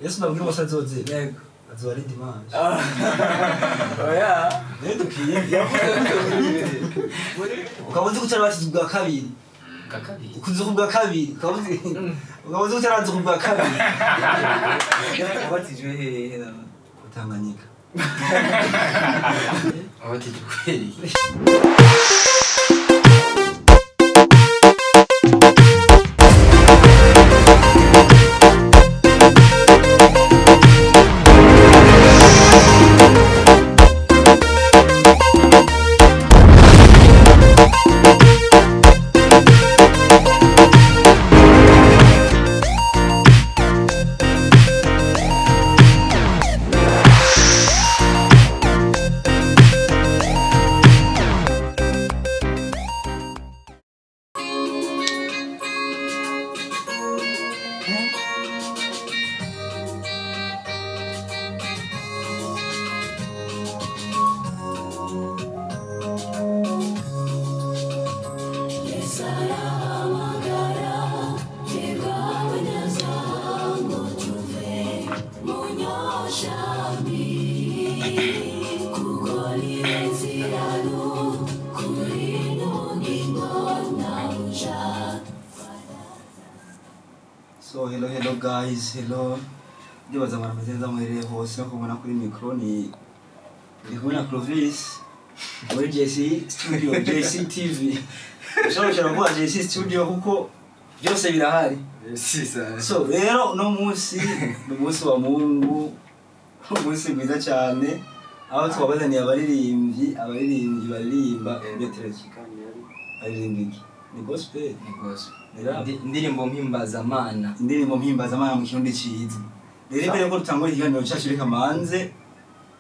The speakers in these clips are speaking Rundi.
Yesu nabwira umunsi azozira. Yego. Azoba ari dimanche. Oya. Rero dukwiye ukaba uzi ko utarabatizwa ubwa kabiri. Bwa kabiri. Ukuze ubwa kabiri, ukaba uzi ko utaraza ubwa kabiri. Wabatijwe hehe nawe? Tanganyika. Wabatijwe kweri? So hello, hello guys, hello. Ndibaza mwarameze neza muherereye hose. Nkuko mubona kuri micro ni ndi kumwe na Clovis muri JC Studio, JC TV. Ushobora kuvuga JC Studio kuko byose birahari. Sisa. So rero uno munsi ni umunsi wa Mungu, umunsi mwiza cyane aho twabazaniye abaririmbyi baririmba beterezi. Baririmba iki? Ni gospel? Ni gospel. Ni rap? Indirimbo mpimbazamana. Indirimbo mpimbazamana mu Kirundi ciza. Rero imbere yuko dutangura ikiganiro cyacu, reka manze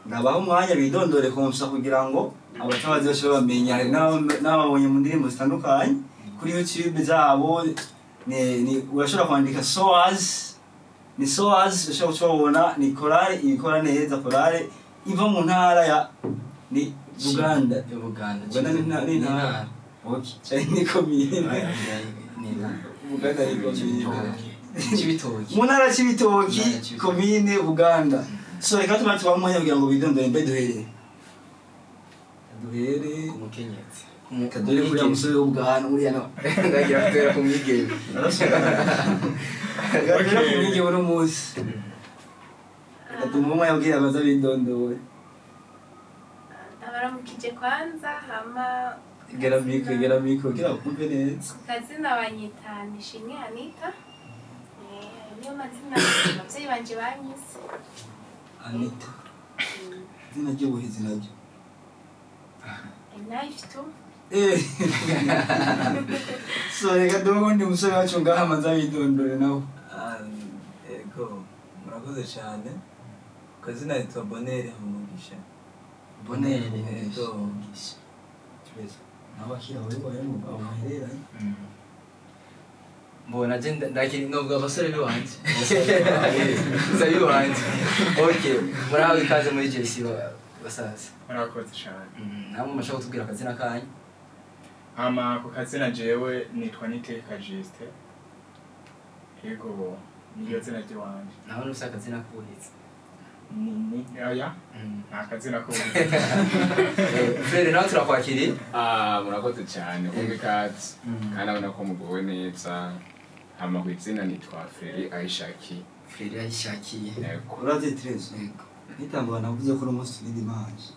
ndabaha umwanya bidondore konsa kugira ngo abatabazi bashobore bamenya. Hari n'ababonye mu ndirimbo zitandukanye kuri YouTube zabo. Ni urashobora kwandika SOAS, ni SOAS, ushobora kubabona. Ni korale ibikora neza, korale iva mu ntara ya ni Buganda. Ya Buganda. Buganda ni intara. Okay, cyane ni komine. Ni intara. Buganda ni komine. Cibitoki. Mu ntara Cibitoki. Ntara Cibitoki. Komine Buganda. So reka tuba tubaha umwanya kugira ngo bidondore. Mbe duhere Ku mukenyezi. kadore kuriya musore w'ubwana uriya nawe. Ndagira kutera ku mwigeme. Reka duhere ku mwigeme uno munsi. Reka tumuhe umwanya kugira baze bidondore. Ndabaramukije kwanza, hama Gera micro, gera micro kugira bakumve neza. Ku kazina banyita Nishimwe Anita. Ayo niyo mazina abavyeyi banje banyise. Anita, izina ry'ubuhizi naryo? Knife tu. So reka duhe uwundi musore wacu ngaha amaze abidondore nawe. Ah, yego, murakoze cyane. Ku kazina yitwa Bonere Hamugisha. Bonere. Yego. Nawe akira wowe aho muhereranye. Mbona je ndakiri novuga abasore biwanje. Abasore biwanje. Okay, murahawe ikaze muri JC basaza. Murakoze cyane. Namwe mashaka kutubwira akazina kanyu? Hama ku kazina jewe nitwa Niteka Justin. Yego, niryo zina ry'iwanje. Nawe nufise akazina k'ubuhizi? Ni oya, nta kazina ko. Frere, nawe turakwakiriye. Ah, murakoze cyane kumva ikaze kandi abona ko mugowe neza. Hama ku izina nitwa Freri Aishaki. Frere Ayishakiye. Yego. Urazi Terezo? Yego. Nitangwa navuze ko uno munsi turi dimanche.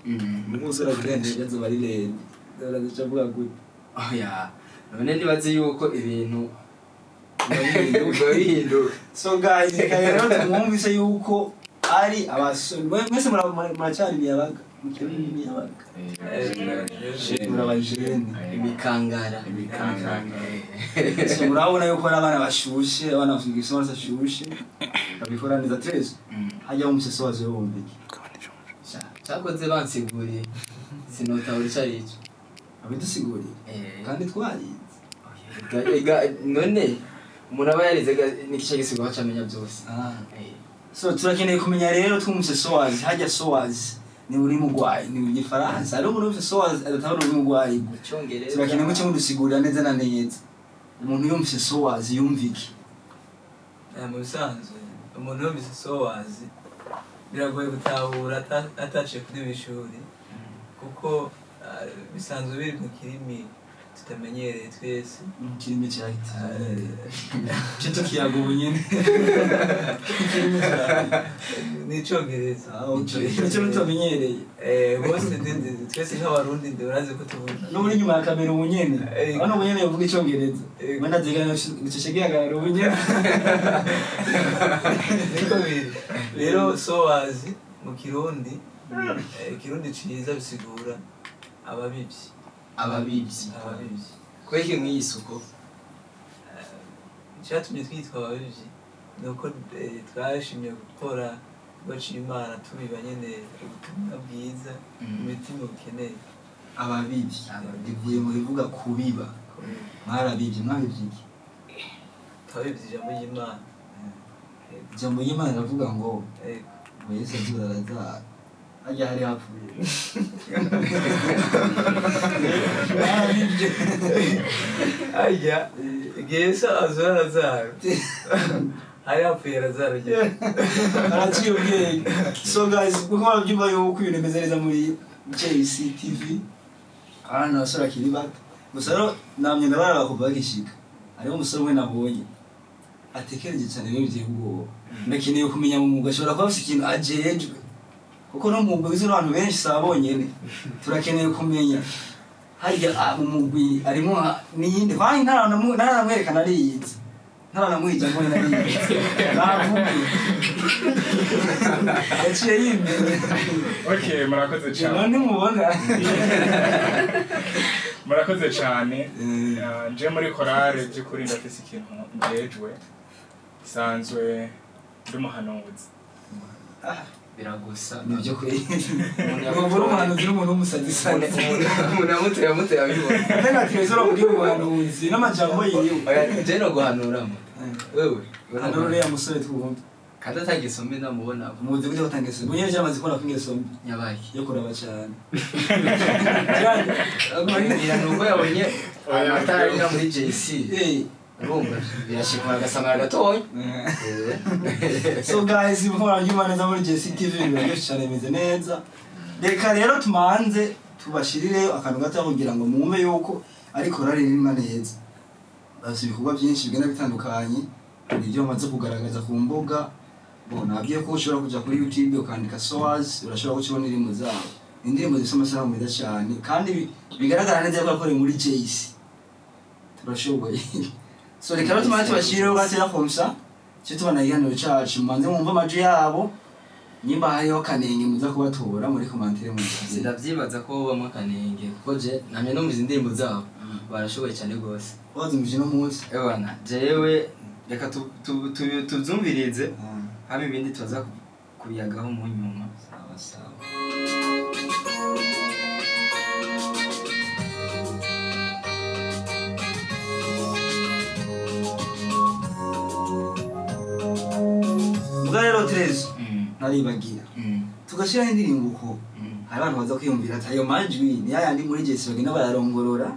Umunsi uragenda ibibazo bari rende. Urazi avuga gute? Oya, none nibaze yuko ibintu biba bihinduka. So guys, reka rero tumwumvise yuko ari abasore. Mwese muracyari imiyabaga. Mukiri imiyabaga. Murabajene. Imikangara. Imikangara. So murabona yuko ari abana bashushe, abana bafite igisobanuro bashushe. Babikora neza. Terezo. Hajya umuseso wazo wumva iki? Cyakoze bansiguriye sinotahura ico ari cyo. Abidusiguriye. Kandi twarize. Ega, none umuntu aba yarize n'igice gisigwa acamenya byose. So turakeneye kumenya rero twumvise SOAS. Hajya SOAS ni ururimi rwayo, ni Igifaransa? Hariho umuntu wumvise SOAS adatabona ururimi rwayo. Mu Cyongereza. Turakeneye ko mudusigurira neza na neza, umuntu yumvise SOAS yumva iki? Mu bisanzwe Umuntu yumvise Sowazi biragoye gutahura ataciye ku ntebe y'ishuri, kuko bisanzwe biri mu kirimi tutamenyereye twese. Kirimi cyahita cyo tukiyaga ubu nyene. Kirimi cyahita Ni icongereza. Ah, okay, nicyo tutamenyereye. Bose twese nk'abarundi urazi ko tuvuga N'ubu uri inyuma ya kamera ubu nyene. Hano ubu nyene uvuga icongereza. Wenda zigana gice gihagarara ubu nyene. Niko biri rero. Sowazi mu Kirundi, ikirundi ciza, bisigura ababivyi. Ababibyi? Ababivyi. Kubera iki mw'iyi suko? Icyatumye twitwa ababivyi ni uko twashimye gukora baca Imana, tubiba nyene ubutumwa bwiza mu mitima bukeneye. Ababivyi bivuye mu bivuga kubiba. Mwarabivye, mwabivye iki? Twabivye ijambo ry'Imana. Ijambo ry'Imana riravuga ngo ngo Yesu azura arazara harya hari hapfuye. Mwarabivye. Arya igihe Yesu azura Lazaro hari hapfuye Lazaro nyene. Araciye ubwenge. So guys, kuko barabyumva yuko ibintu bimeze neza muri JC TV, abana abasore bakiri bato gusa. Rero namye ndabaraba kuva bagishika, hariho umusore umwe nabonye atekereje cyane, rero biteye ubwoba. Ndakeneye kumenya mu mwuga ashobora kuba afite ikintu ajejwe, kuko no mu mwuga ugizwe n'abantu benshi, si aba bonyene. Turakeneye kumenya harya mu mugwi arimo n'iyindi kandi ntaranamwerekana ariyizi, ntaranamuhija ngo nariyizi navuge yaciye yimenya. Okay, murakoze cyane. None mubona. Murakoze cyane. Nje muri korale by'ukuri ndafise ikintu njejwe, sanzwe ndi umuhanuzi. Biragusa. Nibyo kweri, ubura umuhanuzi n'umuntu w'umusazi sazi. Umuntu yamuteye amuteye abibona. Mbega Trezor ubwiye ubuhanuzi n'amajambo yiwe. Oya, je no guhanuramo wewe. Hano uriya musore twumva. Kandi atageso mbi ndamubona. Muzi gute gutanga ingeso? Munyene cyamaze kubona ko ingeso mbi Nyabaki? Yo kuraba cyane. Ngira nuko yabonye Oya, amatara ari nka muri JC. Urumva birashikura agasamara gatoya. So guys, mukora neza muri JC TV, biraryoshye cyane, bimeze neza. Reka rero tumanze tubashirireyo akantu gato kugira ngo mwumve yuko ariko raririmba neza. Bafite ibikorwa byinshi bigenda bitandukanye, hari ibyo bamaze kugaragaza ku mbuga. Bo nabwiye ko ushobora kuja kuri YouTube ukandika Soaz, urashobora guca ubona indirimbo zabo. Indirimbo zifite amasanamu meza cyane kandi bigaragara neza ko yakorewe muri JC. Turashoboye. So reka rero tumanze tubashirireho gatera komsa cyo tubona ikiganiro cacu, mubanze mwumve amajwi yabo. Nimba hariho kanenge muza kubatora muri commentaire mu Sindavyibaza ko bamwe akanenge, kuko je namye numva indirimbo zabo, barashoboye cyane rwose. Wazumvije no munsi. Ebana, jewe reka tuvyumvirize hama ibindi tuza kubiyagaho mu nyuma. Sawa sawa. Muga rero Terezo, ntaribagira tugashyiraho indirimbo uko hari abantu baza kwiyumvira ati ayo majwi ni yayandi muri Jesi bagenda bararongorora.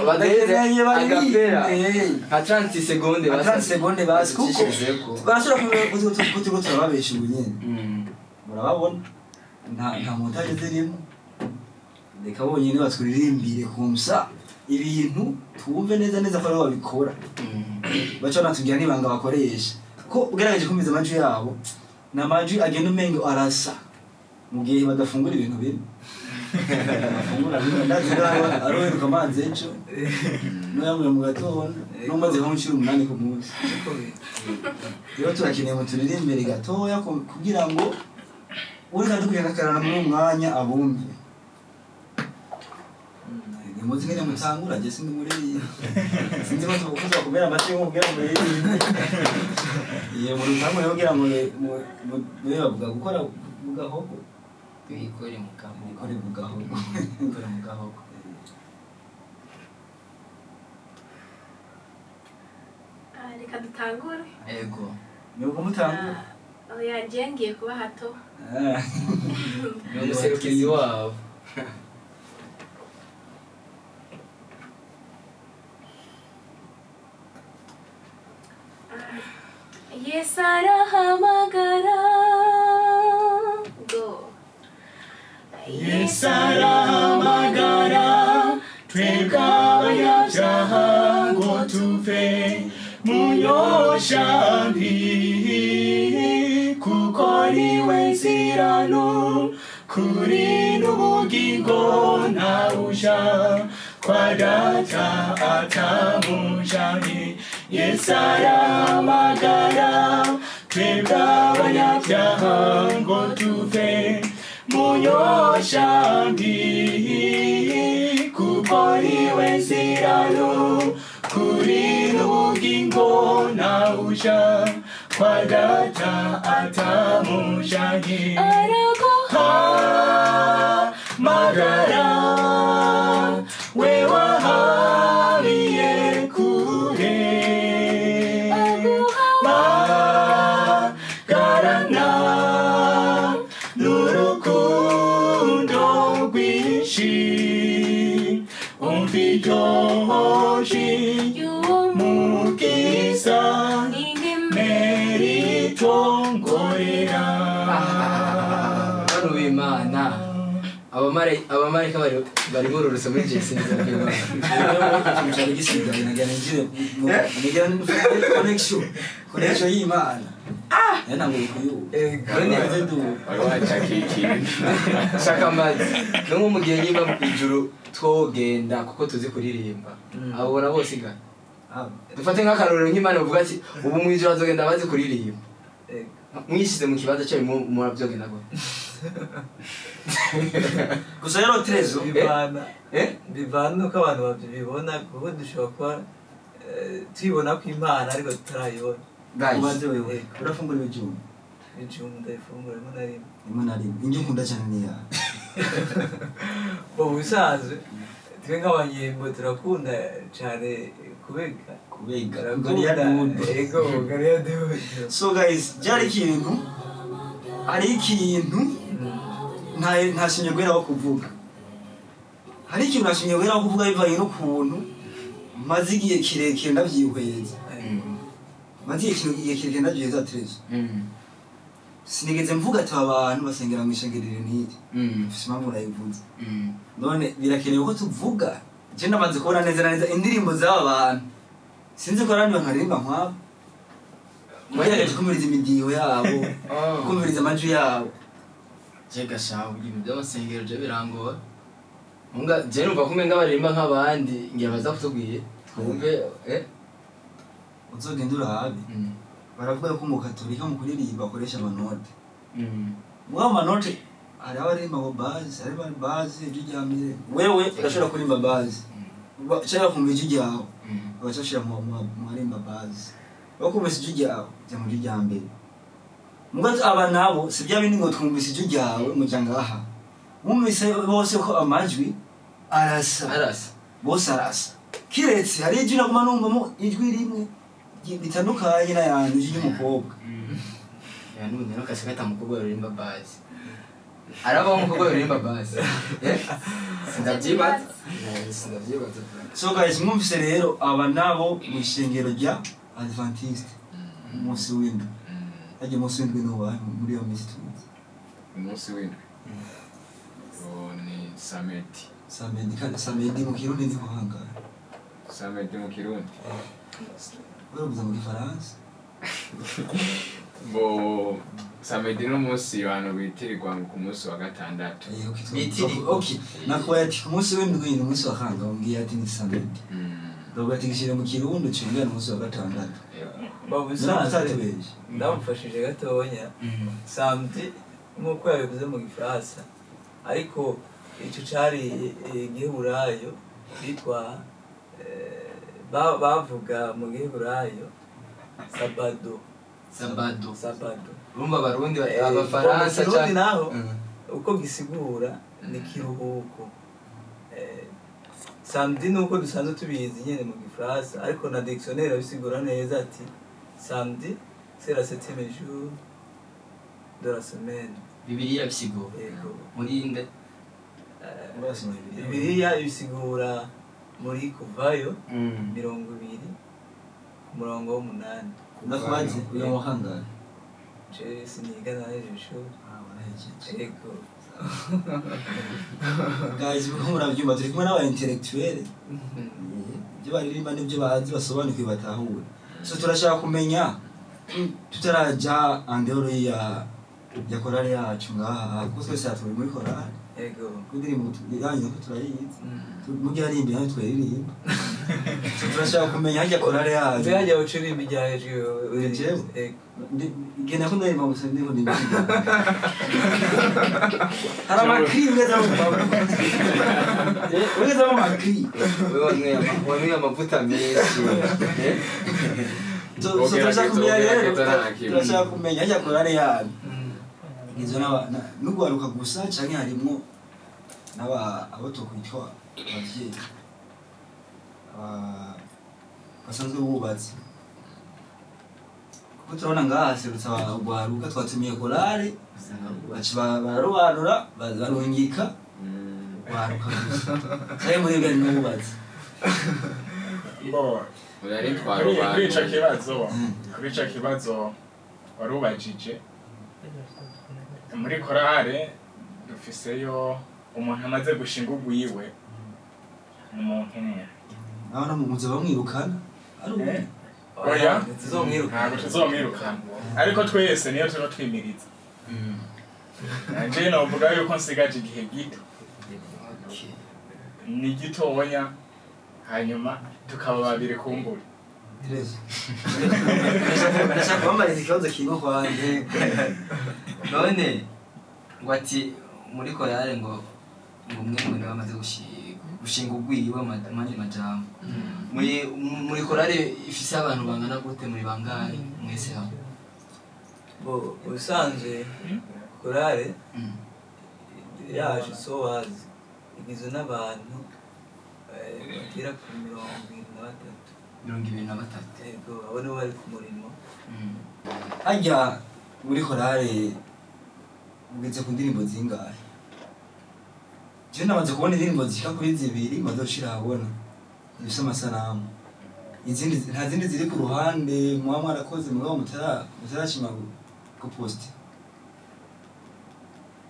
Baduheze agapera Eh. nka 30 segonde. Nka 30 segonde basi, kuko Ducishizeko. barashobora kuba turiko turababesha ubu nyene. Murababona nta montage zirimo. Reka bonyene baturirimbire kumsa ibintu twumve neza neza ko aribo babikora, baca banatubwira n'ibanga bakoresha, ko ugerageje kumviza amajwi yabo ni amajwi agenda umengo arasa mu gihe badafungura ibintu bimwe bafungura bimwe. Ndazi ngaho aroheruka amazi ejo n'uyanyweye mu gatondo n'umaze nko inshuro 8 ku munsi. Niko biri. Rero turakeneye ngo turirimbire gatoya kugira ngo uriko adukurikirana muri uwo mwanya abumve. Nimuzi ngene mutangura, je sindi muri, sinzi ko tukuza kumera amashyi nkubwira muririmbe. Iyo mu rutangure kugira ngo mube bavuga gukora bugahogo. Tuyikore mu gahogo. Ikore bugahogo. Tuyikore mu gahogo. Ah, reka dutangure. Ego. Ni uko mutangura. Ah, oya, njye ngiye kuba hato. Ah. Ni umuserukizi wabo. Yesu arahamagara go. Yesu arahamagara twebwe abanyabyaha ngo tuve mu nyosha mbi, kuko niwe nzira n'ukuri n'ubugingo, ntawuja kwa Data atamujanye. Yesu arahamagara twebwe abanyabyaha ngo tuve mu nyosha mbi, kuko niwe nzira n'ukuri n'ubugingo, ntawuja kwa Data atamujanye. Araguhamagara Magara we wahariye kure, magarana n'urukundo rwinshi, umva iryo jwi y'uwo mukiza meritongorera. Bano b'Imana, abamarayika bari bororotse muri Jesse neza. Ikintu cyari gisigaye nagira ninjire nagira connection y'Imana. Yananguye kuyuba. None Wari wacakikiye. Shaka amazi no nko mu gihe nyimba mu ijuru twogenda kuko tuzi kuririmba, abo bona bose ga dufate nk'akarorero nk'Imana uvuga ati ubu mu ijuru hazogenda abazi kuririmba, mwishyize mu kibanza cyayo murabyogenda gute? Gusa rero Trezo Bivana Eh? bivana uko abantu babibona, kuko dushobora kuba tuyibona ko Imana ariko tutarayibona. Guys, ubanze wewe urafungura ibijumba? Ibijumba ndabifungura rimwe na rimwe. Rimwe na rimwe. Indyo ukunda cyane ni yawe? Mu busanzwe twe nk'abanyembo turakunda cyane kubega. Kubega. Turakunda Ngariya dudu. Ego, ngariya dudu. So guys, byari ikintu, ari ikintu ntashimye guheraho kuvuga, hari ikintu ntashimye guheraho kuvuga bivanye n'ukuntu maze igihe kirekire ndavyihweza, maze igihe kirekire ndavyihweza Trezo. Sinigeze mvuga ati aba bantu basengera mu ishengero iri n'iri. Mfise impamvu nayivuze. None birakenewe ko tuvuga. Je ndamaze kubona neza na neza indirimbo z'aba bantu, sinzi ko hari abandi bantu baririmba nkwabo. Bagerageje kumviriza imidiho yabo, kumviriza amajwi yabo. Je gashaho ibintu by'amasengero je birangora. Munga je numva ko umenga baririmba nk'abandi, ngira baza kutubwiye twumve eh. Uzogenda urabe, baravuga ko mu Katolika mu kuririmba bakoresha amanote. Muri ayo manote hari abaririmba ngo basse, hari abari basse ijwi rya mbere. Wewe urashobora kuririmba basse, cyangwa kumva ijwi ryawe, bagaca bashira mu barimba basse, bakumvise ijwi ryawe jya mu ijwi rya mbere. Muga aba nabo si bya bindi ngo twumvise ijwi ryawe muja ngaha, wumvise bose ko amajwi arasa. Arasa. Bose arasa, kiretse hari ijwi naguma numvamo ijwi rimwe ritandukanye n'ayandi, ijwi ry'umukobwa. Ya n'ubu rero kasi kata umukobwa yaririmba basse. Arabaho umukobwa yaririmba basse. Eh? Sindavyibaza. Sindavyibaza. So guys, mwumvise rero aba nabo mu ishengero rya Adventiste umunsi w'indwi. Harya umunsi w'indwi ni uwahe muri iyo minsi tuzi? Umunsi w'indwi uwo ni samedi. Samedi. Kandi samedi mu Kirundi ni kuhangara? Samedi mu Kirundi? Baravuze mu Gifaransa. Bo samedi n'umunsi abantu bitirirwa ngo ku munsi wa gatandatu. Eh, okay, Bitirirwa. Okay, nakubaye ati ku munsi w'indwi ni umunsi wa kangahe, umbwiye ati ni samedi. Ndavuga ati gishyire mu Kirundi ucengera ni umunsi wa gatandatu. Mu None busanzwe utatubeshye. ndamufashije gatonya, samedi nk'uko yabivuze mu Gifaransa, ariko icyo cari igiheburayo bitwa bavuga mu giheburayo sabado. Sabado. Sabado. Urumva Abarundi Abafaransa mu Kirundi canke naho uko gisigura ni kiruhuko. Samedi nuko dusanzwe tubizi nyene mu Gifaransa, ariko na dictionnaire abisigura neza ati samedi c'est la septième jour de la semaine. Bibiliya irabisigura? Yego. Muri nde? Urasoma Bibiliya? Bibiliya ibisigura muri Kuvayo 20 ku Ku murongo w'umunani. Ndakubaze, uyu wa kangahe? Je siniga, nahejeje ishuri. Ah, warahejeje. Ego. Guys, muko murabyumva, turi kumwe n'aba intellectuel, ibyo baririmba n'ibyo bazi, basobanukiwe, batahura. So turashaka kumenya, tutaraja en dehors ya korale yacu ngaha, kuko twese turi muri korale. Ego. Indirimbo yanyu ko turayizi, mugihe ari imbere yanyu twaririmba. So turashaka kumenya harya korale yacu. Mbe hajya ucurimba irya hejuru? Jewe? Ego. Genda ko ndaririmba gusa, ndiko ndimba, hari amakiri ugeze mu makiri. Wewe wanyweye amavuta menshi, eh? So turashaka kumenya rero, Ugerageza nta kimwe. turashaka kumenya harya korale yanyu igizwe n'ugwaruka gusa, canke harimwo n'aba abo tokwitwa abavyeyi, basanzwe bubatse? Kuko turabona ngaha haserutse abagwaruka, twatumiye korale, baca bararobanura, barungika gwaruka gusa, canke muri bwe n'ububatse? Bo, Oya, ni kuri ico twarobanura. kibazo, kuri ico kibazo warubajije, muri korale dufiseyo umuntu amaze gushinga ugwiwe, ni umuntu umwe. Abana muza bamwirukana ari umwe? Oya. Ntituzomwirukana. Ntabwo tuzomwirukana, ariko twese niyo turiko twimiriza. Nanje novuga yuko nsigaje igihe gito, ni gitonya, hanyuma tukaba babiri kumbura. Tereza, ndashaka kubambariza ikibazo kimwe kwanje. None ngo ati muri korale ngo umwe ngo niwe amaze gushinga ugwiwe, mandi majambo, muri korale ifise abantu bangana gute? Muri bangahe mwese hamwe? Bo, ubusanzwe korale yacu Sowazi igizwe n'abantu bagera ku 23. 23? Ego, abo nibo bari ku murimo. Harya muri korale ugeze ku ndirimbo zingahe? Je namaze kubona indirimbo zishika kuri zibiri maze gushira ahabona, zifise amasanamu. Izindi nta zindi ziri ku ruhande muba mwarakoze mugabo mutarashima guposta?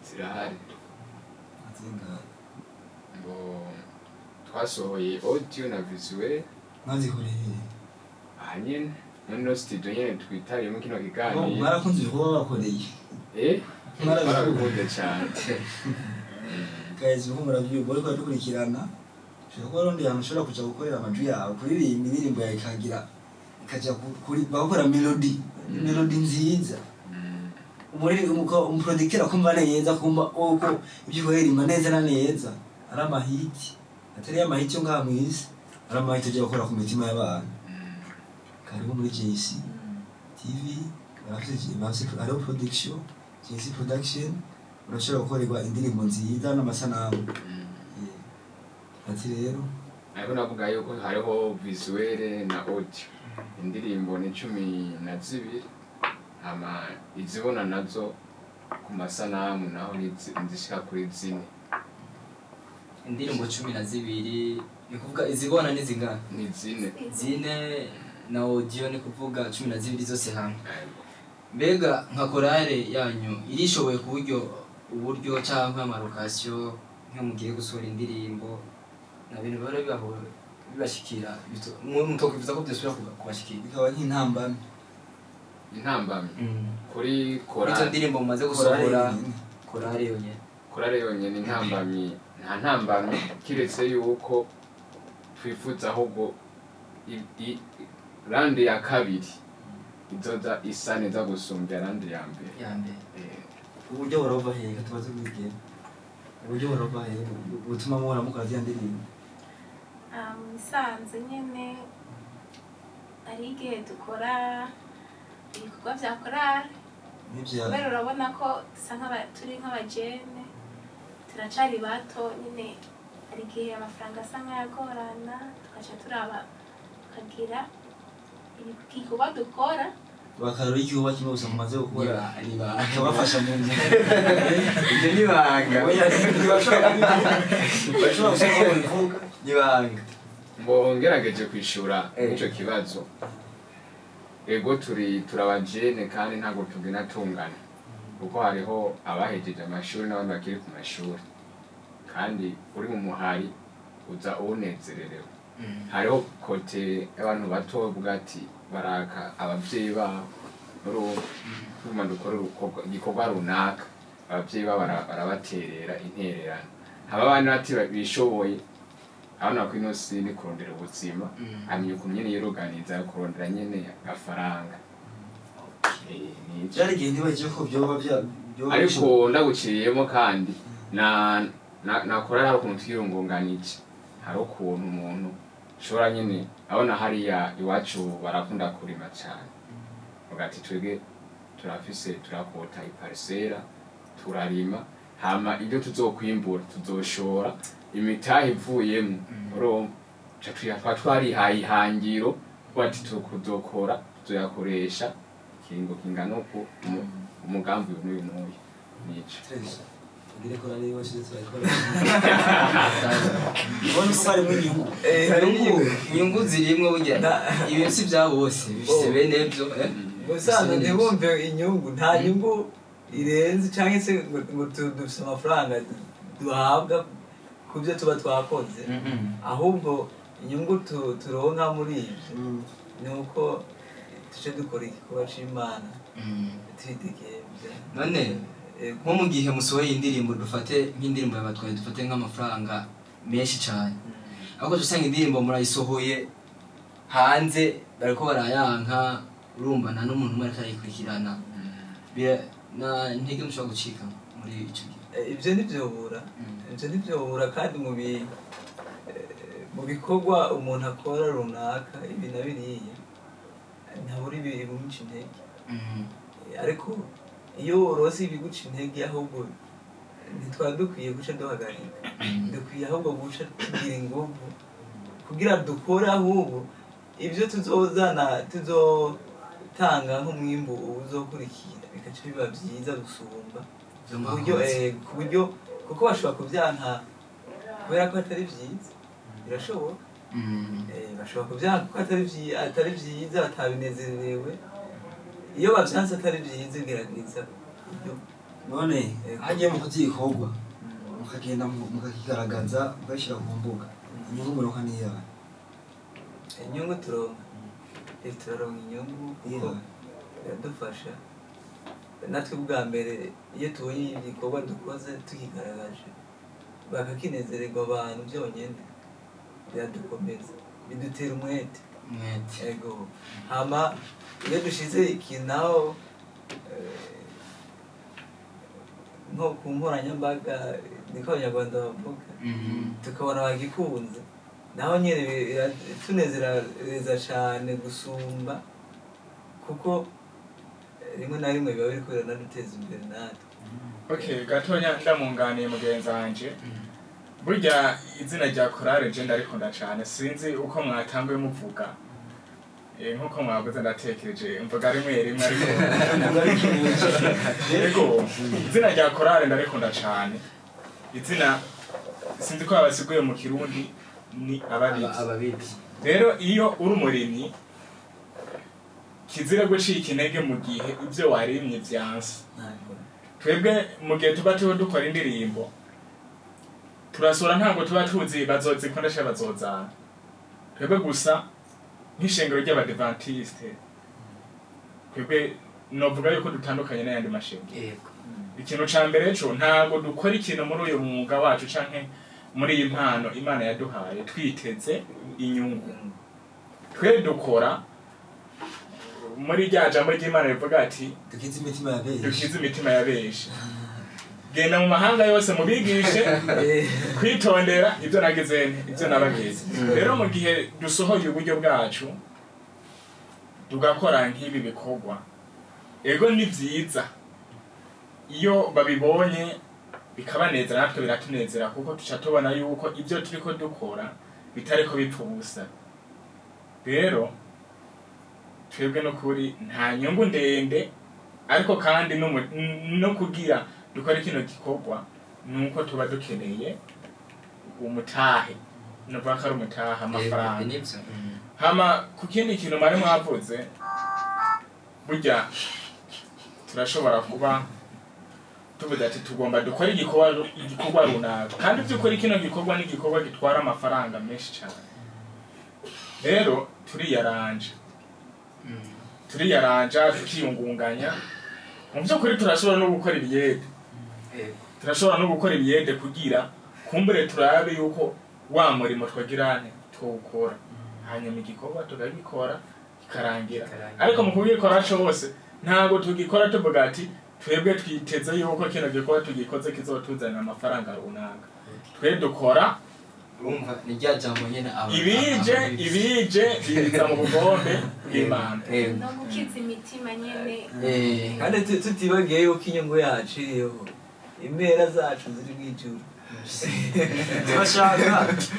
Zirahari. Zingahe? Ngo twasohoye audio na visuel. Mwazikoreye hehe? Aha nyene muri no studio nyene twitabiyemo kino kiganiro. Mwarakunze ibikorwa bakoreye? Eh. Mwarabikunze? Twarabikunze cane. Guys, uko murabyumva, ariko dukurikirana, ushobora kuba rundi hantu ushobora kuja gukorera amajwi yawe, kuririmba indirimbo yawe ikagira ikaja kuri bagakora melody nziza, umuproducteur akumva neza, akumva uko ibyo kuririmba neza na neza ari amahiti, atari amahiti yo ngaha mw'isi, ari amahiti agiye gukora ku mitima y'abantu. Karibu muri JC TV, barafise hariho production, JC Production, urashobora gukorerwa indirimbo nziza n'amasanamu. Ati rero Ariko navuga yuko hariho visuel na audio, indirimbo ni 12, hama izibona nazo ku masanamu naho ni zishika kuri 4. Indirimbo 12, ni kuvuga izibona ni zingana? Ni 4. 4 na audio, ni kuvuga 12 zose hamwe. Mbega nka korale yanyu irishoboye ku buryo, uburyo canke ama location, nka mugiye gusohora indirimbo na bintu bihora bibaho bibashikira, mutokwifuza ko byosubira kubashikira? Bikaba nk'intambamyi. Intambamyi kuri Kuri izo korali? ndirimbo mumaze Korale gusohora. yonyene. Korale yonyene. Korale yonyene, intambamyi nta ntambamyi, kiretse yuko twifuza ahubwo round ya kabiri izoza isa neza gusumbya round ya mbere. Ya mbere. Uburyo burova hehe? Tubaze kubigena, uburyo burova hehe butuma muhora mukora ziriya ndirimbo? Ah, mu bisanzwe nyene hari igihe dukora ibikorwa vya korali n'ibya kubera urabona ko dusa turi nk'abajene, turacari bato nyine, hari igihe amafaranga asa nk'ayagorana, tugaca turaba tukagira igikorwa dukora. Bakarora igikorwa kimwe gusa mumaze gukora Ni akabafasha mu nzira. Ibyo ni ibanga. Oya, ntibashobora kubivuga, bashobora gusa ko babivuga. Ni ibanga. Ngo ngerageje kwishura ico kibazo. Ego, turi turabajene kandi ntabwo tugenda tungana, kuko hariho abahejeje amashuri n'abandi bakiri ku mashuri, kandi uri mu muhari uza uwunezererewe. Hariho côté y'abantu bato bavuga ati baraka abavyeyi babo, urumva tuguma dukora igikorwa runaka, abavyeyi babo barabaterera intererano. Haba abandi bati bishoboye, abana ko ino si ni kurondera ubuzima, amenya ukuntu nyene yiruganiza kurondera nyene agafaranga. Nico. Byari igihe ntibagiye ko byoba byoba. Ariko ndaguciriyemo kandi na nakora, hari ukuntu twiyungunganije, hari ukuntu umuntu ushobora nyene abona hariya iwacu barakunda kurima cyane, ugati twebwe turafise, turakota iparisera, turarima, hama ibyo tuzokwimbura tuzoshora, imitahe ivuyemo, urumva tuca twarihaye ihangiro bati tuzokora, tuzoyakoresha ikiringo kingana uku, umugambi uyu n'uyu n'uyu, nico. Tugire ko rero iwacu turayikora, ubona ko harimo inyungu. Inyungu zirimwo burya ibintu si bya bose, bifise bene byo, eh? Musanzwe ntibumve inyungu, nta nyungu irenze cyangwa se ngo dufise amafaranga duhabwa ku byo tuba twakoze. Ahubwo inyungu turonka muri ibyo ni uko duce dukora igikorwa c'Imana twidegemvya. None nko mu gihe musohoye indirimbo, dufate nk'indirimbo yabatwaye, dufate nk'amafaranga menshi cyane, ariko usanga indirimbo murayisohoye hanze bariko barayanka, urumva nta n'umuntu umwe ariko arayikurikirana. Na ntege mushobora gucika muri ico gihe? Ibyo ntibyobura, ibyo ntibyobura, kandi mu bikorwa umuntu akora runaka, ibi na biriya, ntabura ibimuca intege. Ariko iyo urose ibiguca intege, ahubwo ntitwari dukwiye guca duhagarika, dukwiye ahubwo guca tugira inguvu kugira dukore, ahubwo ibyo tuzozana, tuzotanga nk'umwimbu uzokurikira, bigaca biba byiza gusumba Ivyo ku buryo mwakoze. Ku buryo kuko bashobora kubyanka kubera ko atari byiza, birashoboka. Bashobora kubyanka kuko atari byiza, batabinezerewe. Iyo babyanse atari byiza, gerageza uburyo. None Yego. hagiye mu igikorwa mukagenda mukakigaragaza, mukagishyira ku mbuga, inyungu muronka niyahe? Inyungu turonka, turaronka inyungu kuko Iyahe? biradufasha natwe. Bwa mbere iyo tubonye igikorwa dukoze tukigaragaje, bakakinezererwa abantu byonyine, biradukomeza, bidutera umwete. Mwete. Ego. Hama iyo dushize ikintu naho nko ku nkoranyambaga, niko Abanyarwanda bavuga, tukabona bagikunze, naho nyine biratunezereza cane gusumba, kuko rimwe na rimwe biba biriko biranaduteza imbere natwe. Okay, gatonya ndamunganiye mugenzi wanje. Burya izina rya korale je ndarikunda cane, sinzi uko mwatanguye muvuga. Nkuko mwavuze, ndatekereje mvuga rimwe rimwe, ariko yego, izina rya korale ndarikunda cane. Izina sinzi ko babasiguye mu Kirundi, ni ababivyi. Ababivyi. Rero iyo uri umurimyi, kizira gucika intege mu gihe ibyo warimye vyanse. Twebwe mu gihe tuba turiho dukora indirimbo, turasura, ntabwo tuba tuzi bazozikunda canke bazozana. Twebwe gusa nk'ishengero ry'Abadivantiste, twebwe novuga yuko dutandukanye n'ayandi mashengero. Ikintu ca mbere co, ntabwo dukora ikintu muri uyu mwuga wacu canke muri iyi mpano Imana yaduhaye twiteze inyungu. Twe dukora muri rya jambo ry'Imana rivuga ati dukize imitima ya benshi. Dukize imitima ya benshi, genda mu mahanga yose mubigishe kwitondera ibyo nagize nte, ibyo nabagize. Rero mu gihe dusohoye uburyo bwacu tugakora nk'ibi bikorwa, ego ni byiza iyo babibonye bikabanezera, natwe biratunezera, kuko tuca tubona yuko ibyo turiko dukora bitariko bipfa ubusa. Rero twebwe n'ukuri nta nyungu ndende, ariko kandi no kugira dukore kino gikorwa nuko tuba dukeneye umutahe, nuvuga ko ari umutahe, amafaranga. Nibyo. Hama ku kindi kintu mwari mwavuze Burya turashobora kuba tuvuga ati tugomba dukore igikorwa runaka, kandi by'ukuri kino gikorwa ni igikorwa gitwara amafaranga menshi cyane. Rero turiyaranja tukiyungunganya. Mu by'ukuri turashobora no gukora ibiyede, turashobora no gukora ibiyede kugira kumbure turabe yuko wa murimo twagirane tuwukora, hanyuma igikorwa tukagikora kikarangira. Ariko mu kugikora cose ntabwo tugikora tuvuga ati twebwe twiteze yuko kino gikorwa tugikoze kizotuzanira amafaranga runaka. Twe dukora Urumva ni rya jambo nyene ibije biza mu bugombe bw'Imana. No gukiza imitima nyene. Kandi tutibagiye yuko inyungu yacu iriho, impera zacu ziri mu ijuru.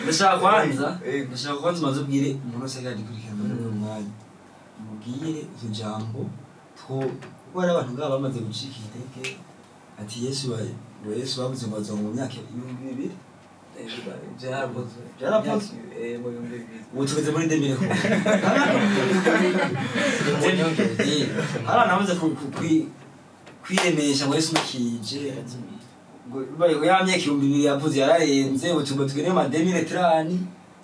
Ndashaka kwanza umaze ubwire umuntu wese ariko aragikurikirana muri uyu mwanya, mubwire utujambo two, kuko hari abantu ngaba bamaze gucika intege ati Yesu ngo Yesu bavuze ngo azoba mu myaka 2000. Byarakozwe. Byarakozwe. Mu 2000. Ubu tugeze muri 2000. Hari abantu bamaze kwiremesha ngo Yesu ntukije, ngo ya myaka 2000 yavuze yararenze, ubu tugomba tugere mu ma 2030,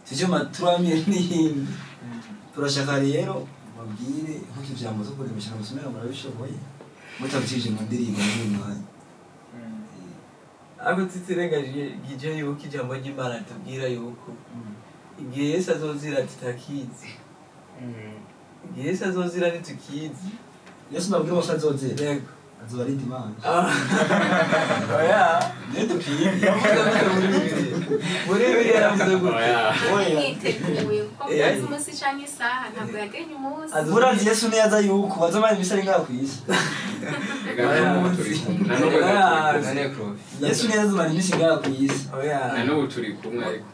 tuje mu ma 3000 n'iyindi. Turashaka rero mubwire nk'uko ijambo zo kuremesha musomera murabishoboye mutabicishije mu ndirimbo muri uyu mwanya. Ariko tutirengagije yuko ijambo ry'Imana ritubwira yuko igihe Yesu azozira tutakizi. Igihe Yesu azozira ntitukizi. Yesu nabwira umunsi azozira. Yego. Azoba ari dimanche. Oya. Niyo dupimye. Yavuze gute muri Bibiliya? Muri Bibiliya yaravuze gute? Oya. Mwiteguye kuko muzi umunsi canke isaha, ntabwo yagenye umunsi. Murazi Yesu neza yuko bazamara iminsi ari ngaha kw'isi. Yesu neza azamara iminsi ngaha kw'isi. Oya. Na n'ubu turi kumwe ariko.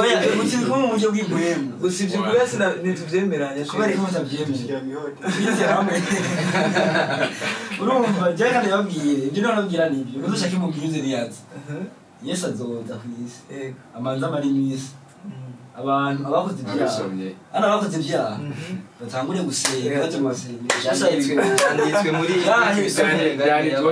Oya, turi kumwe mu buryo bw'impwemu. Gusa ibyo uvuga ntituvyemeranya. Kubera ko mutavyemera. Twize hamwe. Urumva, jewe kandi yababwire, ibyo nababwira ni ibyo. Muzoshake mubwirize niyaza. Yesu azoza kw'isi. Amanza amara iminsi. Abantu abakoze ibyaha. Hano abakoze ibyaha. Batangure gusenga, baje mu masengesho. Byanditswe muri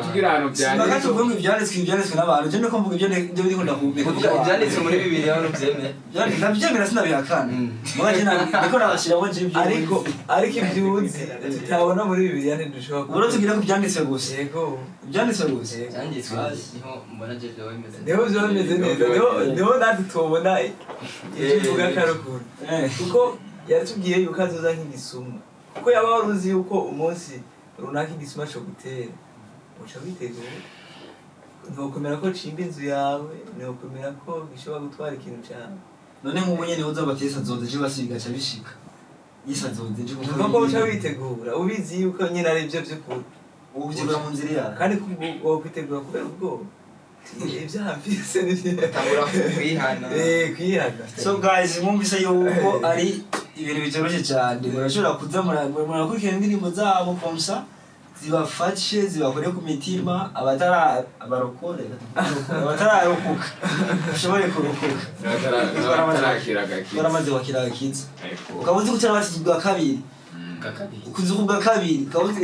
tubwira ahantu byanditswe. Tuvuge ngo ibyanditswe n'abantu. Je niko mvuga ibyo ndiko ndahumeka. Kuvuga ibyanditswe muri Bibiliya hano byemera. Ndabyemera sinabihakana. Muga je niko nabashiramo je ibyo. Ariko ibyuzi tutabona muri Bibiliya ntidushobora. Ubwo tubwira ko ibyanditswe gusa. Yego. Ibyanditswe gusa. Ibyanditswe niho mbona je byo bimeze. Niho byo bimeze neza. Niho natwe tubona ibyo tuvuga karukuru. Kuko yaratubwiye yuko azoza nk'igisuma. Kuko yaba wari uzi yuko umunsi runaka igisuma co gutera, uca witegura. Ntiwokwemera ko cimba inzu yawe, ntiwokwemera ko gishobora gutwara ikintu cawe. None nk'ubu nyene uza batesa azoza ejo basiga aca bishika. Yesu azoza ejo kuko Nuko uca witegura, ubizi yuko nyene ari ivyo vy'ukuri. Ubitegura mu nzira yawe. Kandi wokwitegura kubera ubwoba. Ibyaha mfise ni Batangura kwihana. Kwihana. So guys, mwumvise yuko ari ibintu bitoroshye cyane. Murashobora kuza murakurikirana indirimbo zabo komsa zibafashe, zibakore ku mitima, abatara abarokore, abatararokoka ushobore kurokoka. Baramaze kwakira agakiza. Ukaba uzi ko utarabatizwa ubwa kabiri. Ukuzi ubwa kabiri, ukaba uzi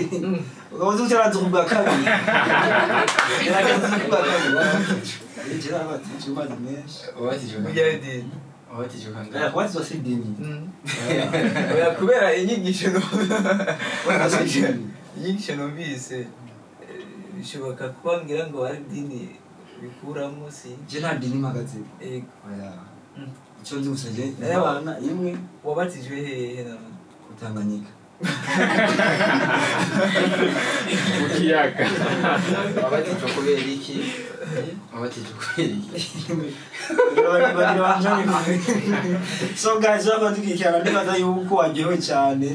ko utarabatizwa ubwa kabiri. Gerageza ubwa kabiri. Jera amazi menshi. Wabatijwe kangahe? Kubatizwa si idini. Oya, kubera inyigisho numvise bishoboka kuba ngira ngo ari idini bikuramo si. Je nta dini mpagaze. Yego. Oya. Icyo nzi gusa je abana imwe. Wabatijwe hehe na? Ku Tanganyika. Mu kiyaga. Wabatijwe kubera iki? Wabatijwe kubera iki? So guys, badukurikirana ndibaza yuko waryohewe cyane.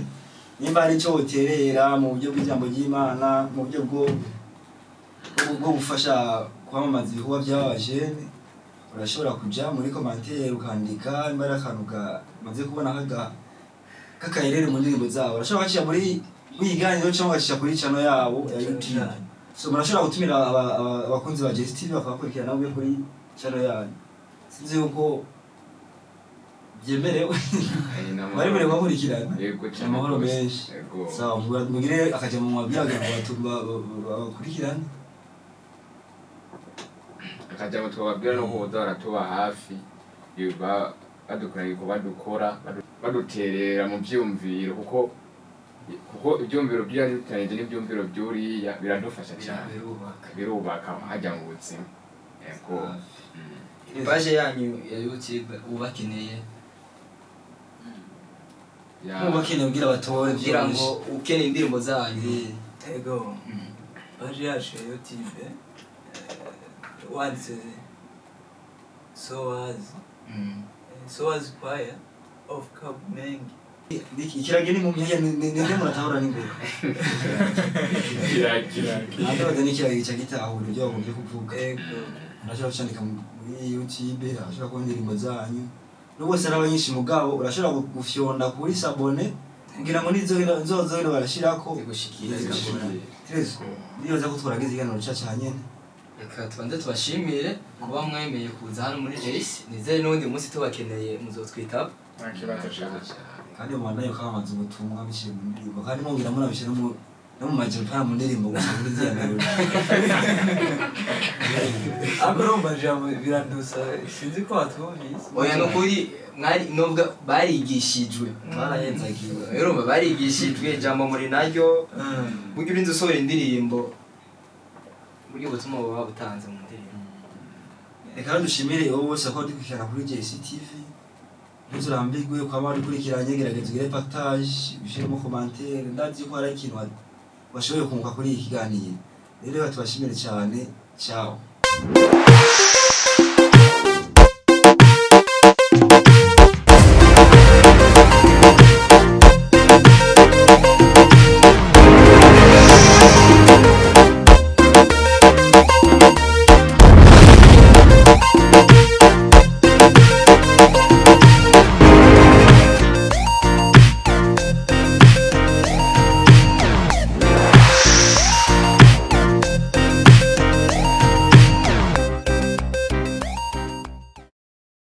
Nimba hari icyo woterera mu buryo bw'ijambo ry'Imana, mu buryo bwo gufasha kwamamaza ibikorwa by'abajene, urashobora kuja muri commentaire ukandika nimba ari akantu kamaze kubona kakaherere mu ndirimbo zabo. Urashobora kugacisha muri biganiro cyangwa ugacisha kuri channel yabo ya YouTube. So murashobora gutumira abakunzi ba JSTV bakabakurikirana nabo kuri channel yanyu. Sinzi yuko Byemerewe. Eh, n'amahoro. Bari bari bakurikirana. Yego cyane Amahoro rwose. menshi. Yego. Sawa, mugire akaja mu mabwira kugira ngo bakurikirane. Akajambo twababwira no kuza baratuba hafi, badukora ibikorwa dukora, baduterera mu vyumviro, kuko ivyumviro byari duteranije n'ivyumviro by'uriya biradufasha cyane. Birubaka. Birubaka hajya mu buzima. Yego. Paje yanyu ya YouTube ubakeneye? Mubakeneye kugira batore kugira ngo byoroshye. ukeneye indirimbo zanyu. Ego, paji yacu ya YouTube, wanditse Sowazi, Sowazi Choir of Kabumengi. Ikiragi ni mu myanya ninde muratahura n'ingoga. Kiragira. Ntabwo n'ikiragi cya gitahura ibyo bagombye kuvuga. Ego. Urashobora kucandika muri YouTube, urashobora kubona indirimbo zanyu nubwo se ari abanyinshi, mugabo urashobora gufyonda kuri s'abonner kugira ngo nizozogenda barashirako zigushikira. Zigushikira. Terezo, ndibaza ko twaragize ikiganiro caca nyene. Reka tubanze tubashimire kuba mwemeye kuza hano muri JC. Nizere n'ubundi munsi tubakeneye muzotwitaba. Nta kibazo cyane. Kandi mubandanye kwamamaza ubutumwa biciye mu ndirimbo, kandi mwongera munabishyira no mu majambo, mu ndirimbo gusa muri ziriya melody. Ariko urumva jambo biradusa, sinzi ko watwumvise. Oya, ni ukuri mwari nubwo barigishijwe. Barahenzagiwe. Urumva barigishijwe ijambo muri naryo. Burya urinze usohora indirimbo, burya ubutumwa buba butanze mu ndirimbo. Reka rero dushimire wowe wose ko dukurikirana kuri JCTV. Ntuzurambirwe kwaba wadukurikiranye, gerageza ugire partage, ushyiremo commentaire. Ndazi ko hari ikintu washoboye kunguka kuri iki kiganiro. Rero reka tubashimire cyane. Ciao.